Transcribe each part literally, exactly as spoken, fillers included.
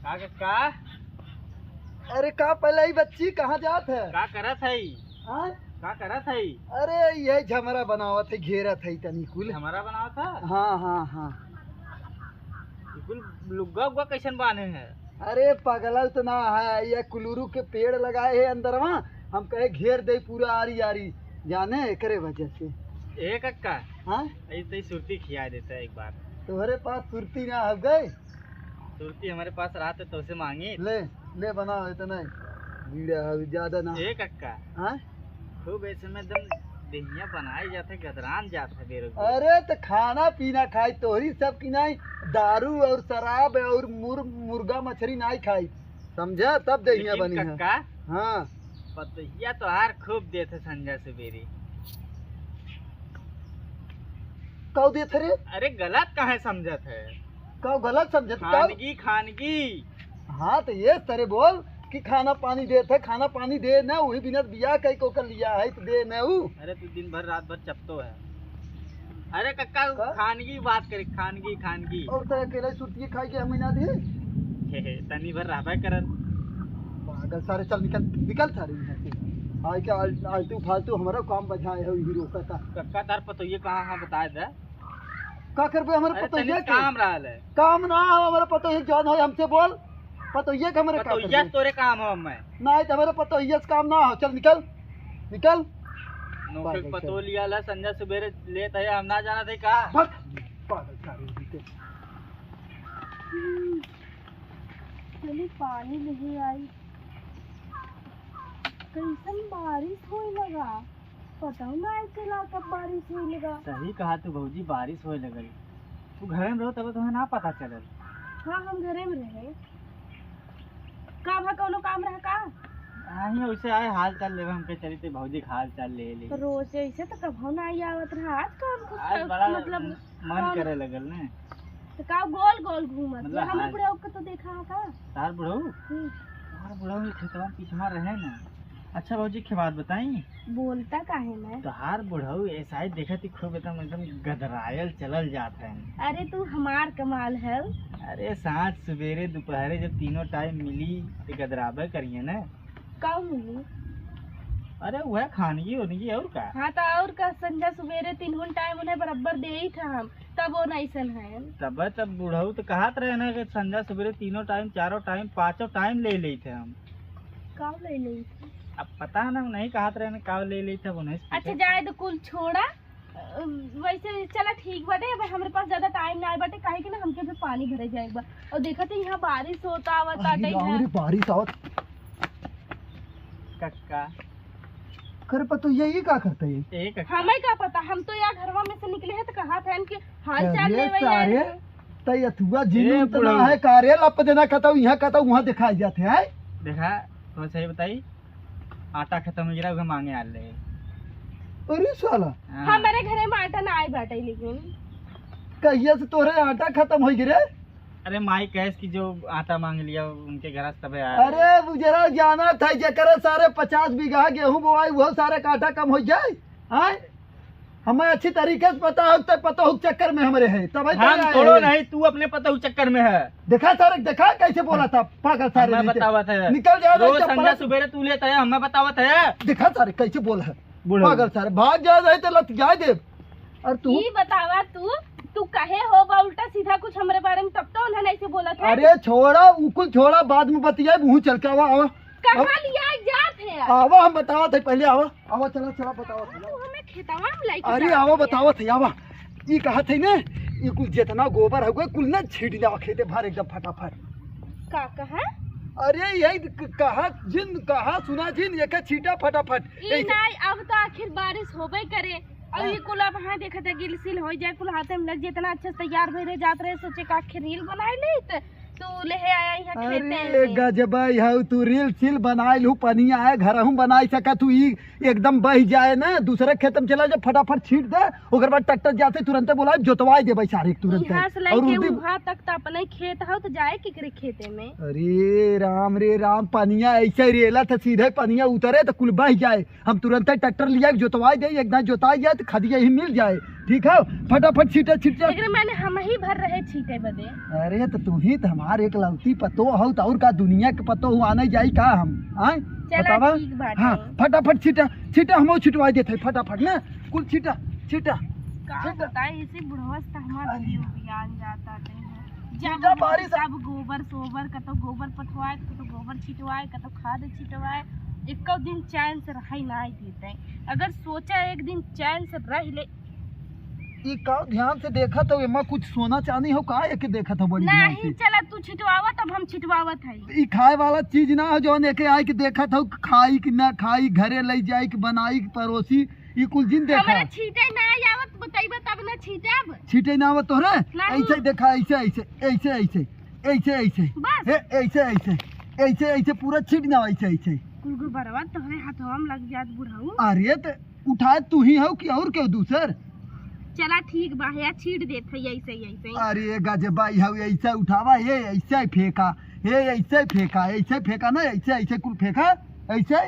का, का, का? अरे का पहले ही बच्ची कहाँ जात है? का करत है? हाँ? का करत है? अरे यही झमरा बनावत है, घेरत है तनी कुल। झमरा बनावत है? हाँ, हाँ, हाँ। ये कुल लुग्गा उग्गा कैसन बांधे है? अरे पगला तो ना है, ये कुलुरु के पेड़ लगाए है अंदरवा, हम कहे घेर दे पूरा आरी आरी, जाने एकरे वजह से। ए कक्का, हाँ? ऐसे ही सुरती खिया देता है एक बार। तुम्हारे पास सुरती ना हो गए? सुरती हमारे पास रहत तो उसे मांगी। ले, ले बनाओ, इतना ही। बीड़ा है, ज्यादा ना। ए कक्का। हाँ? खूब ऐसे में एकदम देहिया बनाए जात है, गदरान जात है बेरो बेरो। अरे तो खाना पीना खाई, तोहरी सब की नहीं, दारू और शराब और मुर-, मुर्गा मछली नहीं खाई, समझा? तब देहिया लेकिन बनी है। कक्का, हाँ। पतोहिया तोहार खूब देत है संझा सुबेरे। काऊ देत है रे? अरे गलत काहे समझत है? काऊ गलत समझत? काऊ? खानगी, खानगी। हाँ, तो ये तरे बोल कि खाना पानी देत है, खाना पानी दे न, वही बिना बियाह कई को कर लिया है, तो दे न ऊ। अरे, तू दिन भर रात भर चपतो है। अरे कक्का, का? खानगी बात करे, खानगी, खानगी। और तो अकेले सुरती खाई के हमें ना दे। हे, हे, तनी भर रहबे करन। पागल सारे, चल निकल, निकल सारे यहाँ से। आए के आल-, आलतू फालतू हमारा काम बजाए हो, यही रोका था। कक्का, तार पतोहिए कहाँ है, बताए दे। का करबे हमारे अरे, पतोहिया तनी के? काम रहल है। काम ना हो हमारे पतोहिया के, जौन हो हमसे बोल। पतोहिया के हमारे का पतोहिया करबे? तोरे काम हो हमें। ना, तो हमारे पतोहिया से काम ना हो। चल निकल, निकल। नौकरी पागल पतो चल। लिया ला, संझा सुबेरे लेत है, हम ना जाना थे का? बस, पागल सारे उनके। चली पानी नहीं आई। कैसन बारिश होए लगा, पता ना चला कब बारिश होए लगा। सही कहा तू भौजी, बारिश होए लगल। तू घरे में रहो तब तुम्हें ना पता चलल। हाँ, हम घरे में रहे। का भा, कौनो काम रहा का? नहीं, वैसे आए हाल चाल लेवे, हमके चली थे भौजी के हाल चाल ले ले। तो रोज ऐसे तो कभो ना आई आवत रहा, आज कौन कुछ आज बड़ा मतलब मन कौन करे लगल ने। तो का गोल गोल घूमत मतलब है? हमरे हाल बुढ़ऊ के तो देखा है का? तार बुढ़ऊ? हम्म। तार बुढ़ऊ ये खेतवा में पिछवा रहे ना। अच्छा भौजी, के बात बताई? बोलता काहे ना? तोहार बुढ़ऊ ऐसा ही देखत ही खूब एकदम, एकदम गदरायल चलल जात है। अरे तू हमार कमाल है। अरे साँझ सुबेरे दोपहरे जब तीनों टाइम मिली तो गदराबे करिए ना। का मिली? अरे वह खानगी ओनगी और का? हाँ तो और का, संझा सुबेरे तीनों टाइम उन्हें बराबर दे ही था हम, तब वो नहीं सन है। तब, तब बुढ़ऊ तो कहत रहे ना कि संझा सुबेरे तीनों टाइम, चारों टाइम, पाँचों टाइम ले लेते हम। का ले लेते? अब पता ना, नहीं कहत रहे ना का ले लेते, अब उन्हें से अच्छा पूछे। जाए तो कुल छोड़ा। अ, वैसे चला ठीक बाटे, अब हमरे पास ज्यादा टाइम ना आए बाटे, काहे कि ना हमके भी पानी भरे जाए बा। और देखत ही यहाँ बारिश होता आवत अरे बाटे राम यहाँ। रे, बारिश आवत। कक्का। करे पर तो यही का करता है? ए कक्का। हमें का पता, हम तो यहाँ घरवा में से निकले हैं तो कहा था इनके हाल चाल अरे लेवे आए सारे, हैं। तई अथुआ जिन ए उतना बुढ़ऊ। है का रे, लप देना कहता हूँ, यहाँ कहता हूँ, वहाँ दिखाई जाते हैं। देखा, तो सही बताई, आटा खत्म हो गिरा, उहे मांगे आ ले। अरे साला। हाँ। हमारे घरे में आटा ना आए बाटे, लेकिन कहिया से तोरे आटा खत्म हो गिरे? अरे माई कहेस कि जो आटा मांग लिया उनके घर से तबे आया। अरे बुजरा जाना था, जेकरे सारे पचास बीघा गेहूं बोआई, वो सारे का आटा कम हो जाए। हाँ, हमें अच्छी तरीके से पता हो, तो पता हो चक्कर में हमारे है, तब हम तोड़ो नहीं, तू अपने पता हो चक्कर में है। देखा सारे, देखा कैसे बोला था, पागल सारे हमें नीचे। बतावत है। निकल जाओ, रोज चप्पल संझा सुबेरे तू लेता है, हमें बतावत है। देखा सारे कैसे बोला है, बुढ़ऊ। पागल सारे, भाग जाए रहे तो लत जाए दे। और तू? ई बतावा तू, तू कहे हो बा उल्टा सीधा कुछ हमरे बारे में, तब तो उन्हें ऐसे बोलत है। अरे छोड़ा, उकुल छोड़ा, बाद में बतियाए, मुँह चल के आवा, आवा। कहाँ अब लिया जात है? आवा, हम बतावत है, पहले आवा, आवा, चला, चला, बतावत है। तू हमें खेतवा में लेके अरे जात आवा, है। बतावत है, आवा। ई कहत है ने, ई कुल जितना गोबर है, कुल ना छीट देवा खेते भर एकदम फटाफट। का कहा? अरे यही क-, कहा जिन, कहा सुना जिन, एक छीटा फटाफट। ई ऐसे नहीं, अब तो आखिर बारिश होबे करे। और हाँ। ये कुल अब हाँ देखत है, गिलसिल हो जाए, कुल हाथे में लग, जितना अच्छे से तैयार भइले जात रहे, सोचे का आखिर रील बनाए ले, तो तू ले आया यहाँ खेते अरे में। गजबा, यह तू रील सील बनाए लू, पनिया आए, घर हूँ बनाए सकत हूँ, ई एकदम बह जाए ना, दूसरे खेत में चला जा, फटाफट छीट दे, ओकर बाद ट्रैक्टर जाते तुरंते बोला, जोतवाए दे भाई सारे तुरंते। यहाँ से और लेके उर्दी उहाँ तक तो अपने खेत हो, तो जाए केकरे खेते में? अरे राम रे राम, पनिया ऐसे रेला था, सीधे पनिया उतरे तो कुल बह जाए। हम तुरंते ट्रैक्टर लिया, जोतवाए दे, एक दाएं जोताई जाए तो खदिया ही मिल जाए। ठीक है, फटाफट छीटा, छीटा। एकरे माने हम ही भर रहे छीटे बदे। अरे, तो तू ही तो हमार एकलौती पतो हो, तो और का दुनिया के पतो हो, आने जाई का हम? आय? चला, बतावा। ठीक बाटे। हाँ, फटाफट छीटा, छीटा, हमहू छिटवाई देत है, फटाफट ना, कुल छीटा, छीटा, का छीटा। बताई, इसे बुढ़वा से तो हमार अरे। जीव जान जाता नहीं है। जब छीटा, बारिश। सब गोबर सोबर, कतो गोबर पटवाए, कतो गोबर छिटवाए, कतो खाद छिटवाए, एको दिन चैन से रहाई ना देते। अगर सोचा एक दिन चैन से रह ले। ई का ध्यान से देखत हो, एमा कुछ सोना चांदी हो का, एके देखत हो बड़ी ध्यान नहीं, से? चला तू छिटवावा, तब हम छिटवावत हई। ई खाए वाला चीज ना हो, जौन एके आए के देखत हो, खाई कि ना खाई, घरे लई जाई कि बनाई कि परोसी, ई कुल जिन देखा। हमरा छीटे ना आवत, बतइबा तब ना छीटब। छीटे ना आवत तोहरे? नहीं। ऐसे देखा, ऐसे, ऐसे, ऐसे, ऐसे, ऐसे, ऐसे। बस। ए, ऐसे, ऐसे, ऐसे, ऐसे पूरा छीट ना, ऐसे, ऐसे। कुल गोबरवा तोहरे हाथवा में लग जात बुढ़ऊ। अरे, त उठाए तू ही हो कि और केहू दूसर? चला ठीक बा, या छीट देत है ऐसे ही, ऐसे ही। अरे गजबा, ई हऊ ऐसे उठावा, हे ऐसे फेंका, हे ऐसे फेंका, ऐसे फेंका ना, ऐसे, ऐसे कुल फेंका, ऐसे।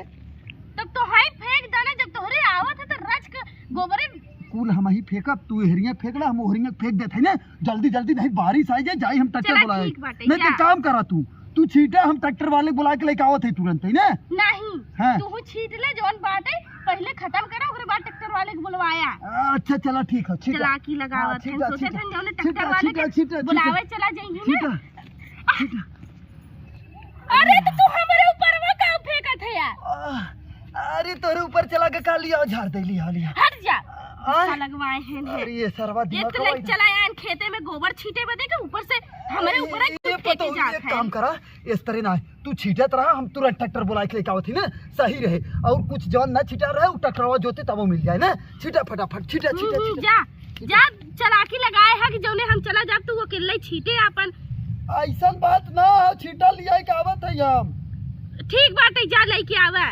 तब तो हाई फेंक देना, जब तोहरे आवत है तो रच के गोबरे। कुल हम ही फेंकब, तू हेरिया फेंक ला, हम ओहरिया फेंक देत है ना, जल्दी जल्दी, नहीं बारिश आ जाए, जाई हम ट्रैक्टर चला बुलाए। ठीक बाटे, नहीं तो जा। काम करा तू, तू छीटा, हम ट्रैक्टर वाले बुला के लेके आवत है तुरंत ही ना। नहीं, हाँ। तू छीट ले जौन बाटे, पहले खत्म करा, ओकरे बाद ट्रैक्टर वाले के बुलवाया। अच्छा, चला ठीक है, छीटा। चलाकी लगावत हाँ, हैं, छीटा, सोचे छीटा, थे जौन छीटा, ट्रैक्टर वाले छीटा, के छीटा, बुलावे छीटा। चला जाइए छीटा, ना। छीटा। अरे, तो तू हमरे ऊपर वो का फेंकत है यार? आ, अरे, तोरे ऊपर चला के का लिया, झाड़ दे लिया, लिया। हट जा। आय? गुस्सा लगवाए हैं ने। अरे, ये सरवा ये दिमाग तो खवाई लेके ना। चला आयन खेते में गोबर छीटे बदे के ऊपर से हमरे ए, ऊपर ये फेंके पता हो, जात एक है। काम करा, इस तरह ना, तू छीटत रहा, हम तुरंत ट्रैक्टर बुला के लेके आवत ही ना, सही रहे। और कुछ जौन ना छीटा रहे, वो ट्रैक्टरवा जोते तब वो मिल जाए ना। छीटा फटाफट, छीटा, हम्म, छीटा, हम्म, छीटा। जा, जा, चलाकी लगाए है कि जौने हम चला जाब, तू अकेले छीटे आपन। ऐसन बात ना हो, छीटा लिया के आवत है हम। ठीक बाटे, जा लेके आवा।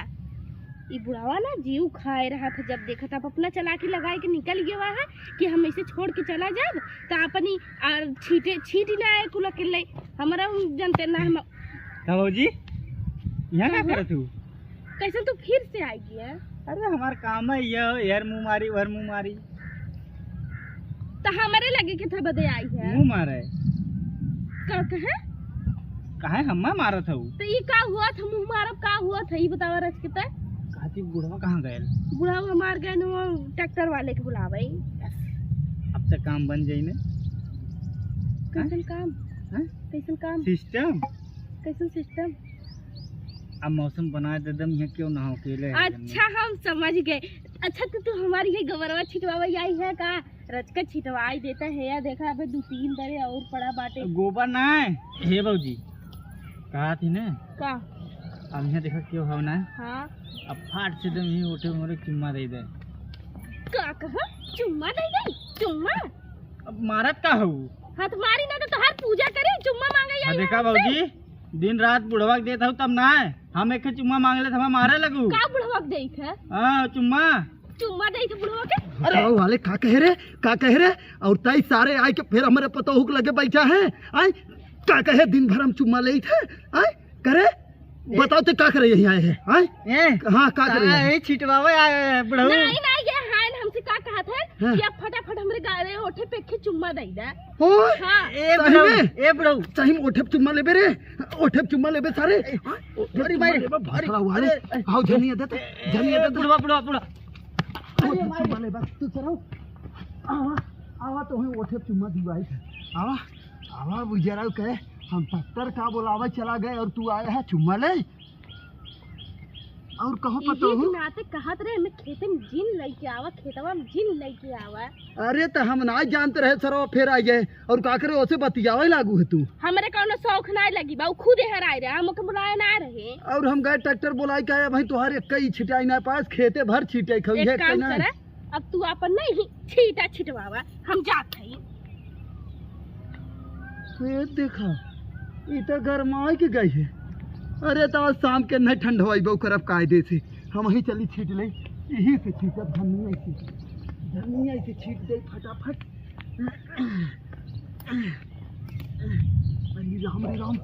ई बुढ़ावा ना जीव खाए रहा था, जब देखा था, अपना चलाकी लगाए के निकल गया है कि हम ऐसे छोड़ के चला जाब, तो अपनी आ, छीटे, छीट ही ना आए कुल अकेले, हमारा जनते ना हम। का भौजी, यहाँ का हाँ, हाँ। करत हूँ? कैसे तू फिर से आई गया? अरे हमार काम है ये, यार मुँह मारी, वर मुँह मारी। तो हमारे लगे के था बदे आई है। मुँह मारे। का कहे? काहे हम्मा मारत हऊ? तो ई का हुआ था, मुँह मारब का हुआ था, ई बतावा रच के तय। काची बुढ़वा कहाँ गयल? बुढ़वा मार गए न, वो ट्रैक्टर वाले के बुलावे। अब तो काम बन जाई ने। कैसन काम? हैं? कैसन काम? सिस्टम। कैसन सिस्टम? अब मौसम बना दे दम, यहाँ क्यों ना हो अकेले है जमीन। अच्छा, हम समझ गए। अच्छा, तो तू हमारी ये गोबरवा छिटवावे आई है का? रचका छिटवाई देता है या देखा, अबे दू तीन दरे और पड़ा बाटे। गोबर ना है, हे भौजी, कहा थी ने? का? अब यहाँ देखा क्यों हो ना? हाँ। अब फाट से दम ही उठे मोरे चुम्मा दे दे। का कहा? चुम्मा दे दे? चुम्मा? अब मारत का हो? हाथ मारी ना तो तोहार पूजा करे, चुम्मा मांगे हाँ, या देखा हमसे? भौजी, दिन रात बुढ़वा के देत हऊ तब ना है, हम एक चुम्मा मांग ले तो हम मारे लगू। का बुढ़वा के देख है? हाँ, चुम्मा। चुम्मा दे के बुढ़वा के। अरे वाले का कहे रे, का कहे रे? और तई सारे आए के फिर हमरे पतोहू के लगे बैठा है, आय? का कहे दिन भर हम चुम्मा लेत है, आय? करे? बताओ तो का करे यहीं आए हैं, आय? ए, हाँ, का करे का यहीं? ए, छिटवावे आए हैं, बुढ़ऊ। नहीं, नहीं, ये हाय हमसे का कहत है हाँ। कि आप फटाफट हमरे गाले ओठे पे के चुम्मा दे दे। ओ, हाँ। ए सही बुढ़ऊ, में? ए बुढ़ऊ। सही में ओठे पे चुम्मा लेबे रे, ओठे पे चुम्मा लेबे सारे। ए, हाँ, ओठे पे अरे चुम्मा भाई, लेबे, अरे, भाखड़ा हुआ रे। अरे, आओ, जनिया दे तो, ए, जनिया ए, दे तो। बुढ़वा, बुढ़वा, बुढ़वा। अरे, अरे, चुम्मा लेबा, तू चलाओ। आवा, आवा, तो हमें ओठे चुम्मा दिवाई था। आवा, आवा, बुजराव कहे, हम पत्थर का बोलावा चला गए और तू आया है चुम्मा ले। और कहो इही पतोहू। के नाते कहत रहे, हमें खेते में जिन लेके आवा, खेतवा में जिन लेके आवा। अरे, तो हम ना जानते रहे, सरवा फेर आ गए। और का करे, ओसे बतियावे लागू है तू? हमरे कौनो शौक ना लगी बा, उ खुद हराए रहे, हम ओके बुलाए ना रहे। और हम गए ट्रैक्टर बुलाए के आए, भाई तोहार एक कई छिटाई ना पास, खेते भर छीटे खई एक है काम कहीं ना। करा, अब तू आपन नहीं छीटा छिटवावा, हम जात हई। ये देखा, ई तो गरमाए के गई है। अरे, तो आज शाम के नहीं ठंडवाई बा ओकर अब कायदे से, हम ही चली छीट ले, यही से छीटब, धनिया से, धनिया से छीट दे फटाफट। अरे राम रे राम,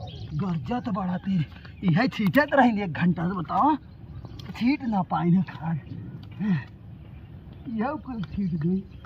गरजत बड़ा तेज। इहे छीटत रहिन एक घंटा से, बताओ, छीट ना पाइन है खाद। यह कुल छीट दे।